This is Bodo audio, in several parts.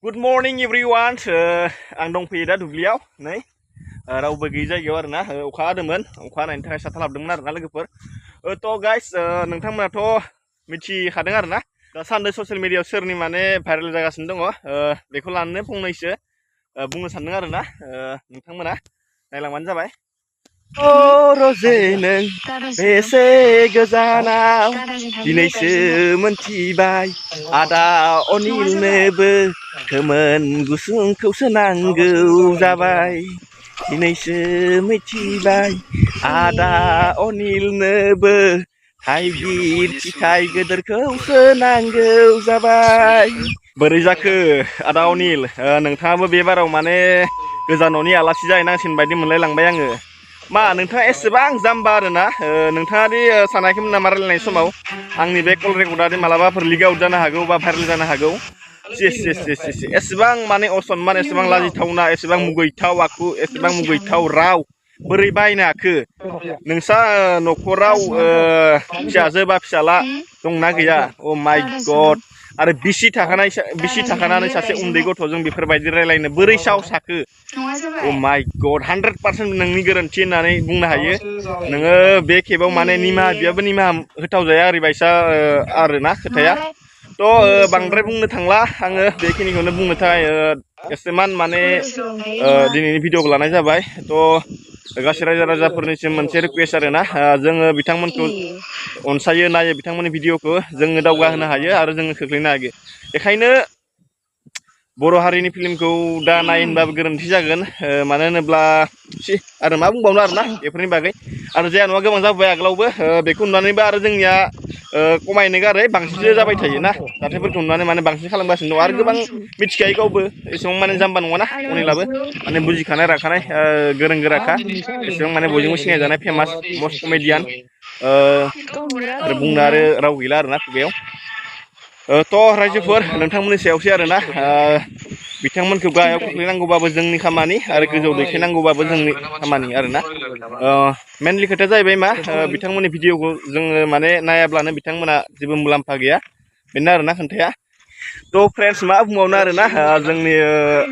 Good morning everyone. Ang dongfैयो दा दुब्लियाव नै रावबो गैयै जायगायाव आरोना अखा हादोंमोन अखा हानायनि थाखाय साथा लाबोदोंमोन आरोना लोगोफोर थ' गाइस नोंथांमोनाथ' मिथिखादों आरोना दा सानदे ससियेल मिडियायाव सोरनि माने भाइरेल जागासिनो दङ बेखौ लानानै फंनैसो बुंनो सानदों आरोना नोंथांमोना नायलांबानो जाबाय रजे नों बेसे गोजानाव दिनैसो मोनथिबाय आदा अनिलनोबो खोमोन गुसुंखौसो नांगौ जाबाय दिनैसो मिथिबाय आदा अनिलनोबो थाइगिर फिथाइ गोदोरखौसो नांगौ जाबाय बोरै जाखो आदा अनिल नोंथाङाबो बे बाराव माने गोजानावनि आलासि जाहैनांसिगोन बायदि मोनलायलांबाय आङो मा नोंथाङा एसेबां जाम्बा आरोना नोंथाङा दि सानाखैमोन नामा रायलायनाय समाव आंनि बे कल रेकर्डआ मालाबाफोर लिक आउट जानो हागौ बा भाइरेल जानो हागौ एसेबां माने असनमान एसेबां लाजिथावना एसेबां मुगैथाव आखु एसेबां मुगैथाव राव बोरै बाहायनो हाखो नोंसा न'खराव फिसाजो बा फिसाला दंना गैया अ माय गड आरो बिसि थाखानानै सासे उन्दै गथ'जों बेफोरबायदि रायलायनो बोरै साहस हाखो अ माय गड 100% नोंनि गोरोन्थि होननानै बुंनो हायो नोङो बे खेबाव माने निमाहा बियाबो निमाहा होथावजाया ओरैबायसा आरोना खोथाया थ' बांद्राय बुंनो थांला आङो बेखिनिखौनो बुंनो थाखाय एसेमान माने दिनैनि भिडिअखौ लानाय जाबाय थ' गासै रायजो राजाफोरनिसिम मोनसे रिकुवेस्ट आरोना जोङो बिथांमोनखौ अनसायो नायो बिथांमोननि भिडिअखौ जोङो दावगाहोनो हायो आरो जोङो खोख्लैनो हायो बेखायनो बर' हारिनि फिल्मखौ दा नाय होनबाबो गोरोन्थि जागोन मानो होनोब्ला आरो मा बुंबावनो आरोना बेफोरनि बागै आरो जाया नङा गोबां जाबाय आगोलावबो बेखौ नुनानैबो आरो जोंनिया खमायनो गारै बांसिनसो जाबाय थायोना जाथायफोरखौ नुनानै माने बांसिन खालामगासिनो दं आरो गोबां मिथिखायो गावबो एसेबां माने जाम्बा नङाना अनिलाबो माने बुजिखानाय राखानाय गोरों गोराखा एसेबां माने बयजोंबो सिनायजानाय फेमास मस्ट कमेडियान आरो बुंनो आरो राव गैला आरोना खुगायाव थ' रायजोफोर नोंथांमोननि सायावसै आरोना बिथांमोनखौ गाहायाव खोख्लैनांगौबाबो जोंनि खामानि आरो गोजौआव दैखायनांगौबाबो जोंनि खामानि आरोना मेनलि खोथाया जाहैबाय मा बिथांमोननि भिडिअखौ जोङो माने नायाब्लानो बिथांमोना जेबो मुलाम्फा गैया बेनो आरोना खोन्थाया थ' फ्रेन्ड्स मा बुंबावनो आरोना जोंनि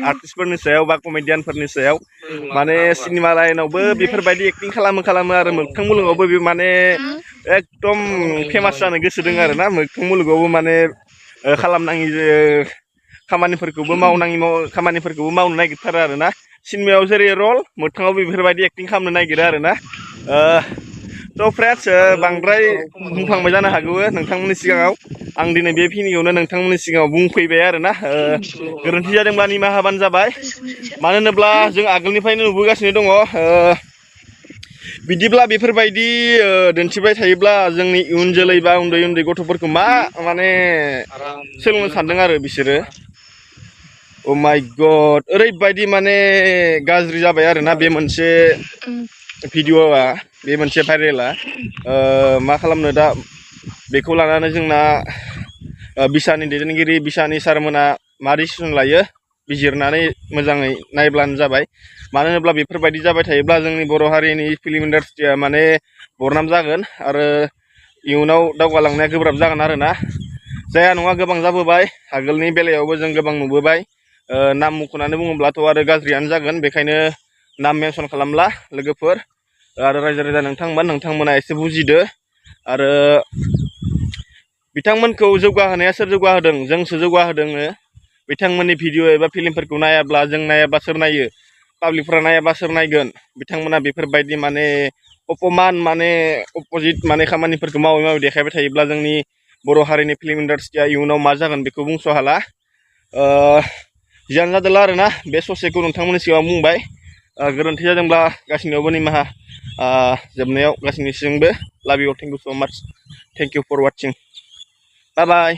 आर्टिस्टफोरनि सायाव बा कमेडियानफोरनि सायाव माने सिनेमा लाइनावबो बेफोरबायदि एक्टिं खालामो आरो मोगथां मुलुगावबो बे माने एकदम फेमास जानो गोसो दङ आरोना मोगथां मुलुगावबो माने खालामनाङि खामानिफोरखौबो मावनाङि खामानिफोरखौबो मावनो नागिरथारो आरोना सिनेमायाव जेरै रल मोगथाङाव बेफोरबायदि एक्टिं खालामनो नागिरो आरोना थ' फ्रेन्ड्स बांद्राय बुंफ्लांबाय जानो हागौ नोंथांमोननि सिगाङाव आं दिनै बे फिनिखौनो नोंथांमोननि सिगाङाव बुंफैबाय आरोना गोरोन्थि जादोंब्ला निमाहा होबानो जाबाय मानो होनोब्ला जों आगोलनिफ्रायनो नुबोगासिनो दङ बिदिब्ला बेफोरबायदि दिन्थिबाय थायोब्ला जोंनि इयुन जोलै बा उन्दै उन्दै गथ'फोरखौ मा माने सोलोंनो सानदों आरो बिसोरो अ माय गड ओरैबायदि माने गाज्रि जाबाय आरोना बे मोनसे भिडिअ'आ बे मोनसे भाइरेला मा खालामनो दा बेखौ लानानै जोंना बिसानि दैदेनगिरि बिसानि सारमोना मा डिसिसन लायो बिजिरनानै मोजाङै नायब्लानो जाबाय मानो होनोब्ला बेफोरबायदि जाबाय थायोब्ला जोंनि बर' हारिनि फिल्म इन्डास्ट्रिया माने बरनाम जागोन आरो इयुनाव दावगालांनाया गोब्राब जागोन आरोना जाया नङा गोबां जाबोबाय आगोलनि बेलायावबो जों गोबां नुबोबाय नाम मुंख'नानै बुङोब्लाथ' आरो गाज्रियानो जागोन बेखायनो नाम मेनसन खालामला लोगोफोर आरो रायजो राजा नोंथांमोना एसे बुजिदो आरो बिथांमोनखौ जौगाहोनाया सोर जौगाहोदों जोंसो जौगाहोदों बिथांमोननि भिडिअ एबा फिल्मफोरखौ नायाब्ला जों नायाब्ला सोर नायो पाब्लिकफ्रा नायाब्ला सोर नायगोन बिथांमोना बेफोरबायदि माने अपमान माने अपोजिट माने खामानिफोरखौ मावै देखायबाय थायोब्ला जोंनि बर' हारिनि फिल्म इन्डास्ट्रिया इयुनाव मा जागोन बेखौ बुंस' हाला जियानो जादोंला आरोना बे ससेखौ नोंथांमोननि सिगाङाव बुंबाय गोरोन्थि जादोंब्ला गासैनियावबो निमाहा जोबनायाव गासैनिसिमबो लाभ you thank you so' much thank you for watching bye bye